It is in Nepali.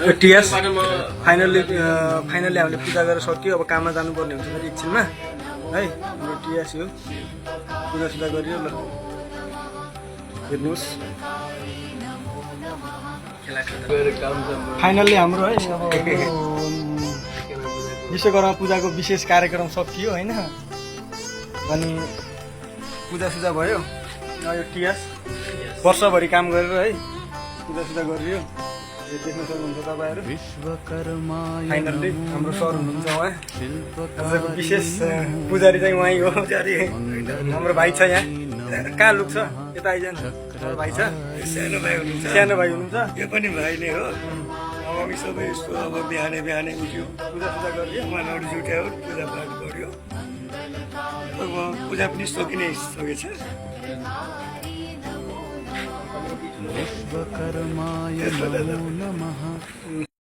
टिएस फाइनल्ली हामीले पूजा गरेर सक्यो। अब काममा जानुपर्ने हुन्छ फेरि एकछिनमा है। हाम्रो टिएस यो पूजासुजा गरियो ल हेर्नुहोस्। फाइनल्ली हाम्रो है अब विश्वकर्मा पूजाको विशेष कार्यक्रम सकियो होइन। अनि पूजासुजा भयो। यो टिएस वर्षभरि काम गरेर है पूजासुजा गरियो। यो देख्न सक्नुहुन्छ तपाईँहरू। फाइनल्ली हाम्रो सर हुनुहुन्छ उहाँ। आजको विशेष पुजारी चाहिँ उहाँ हो। हाम्रो भाइ छ यहाँ। कहाँ लुक्छ यता आइजानु। हाम्रो भाइ छ। सानो भाइ हुनुहुन्छ। यो पनि भाइ नै हो। हामी सबै यस्तो अब बिहानै बिहानै उठ्यो, पूजासुजा गरियो। मानवहरू जुट्यो, पूजापाठ गऱ्यो। अब पूजा पनि सकिनै सकेछ। विश्वकर्माय नमो नमः।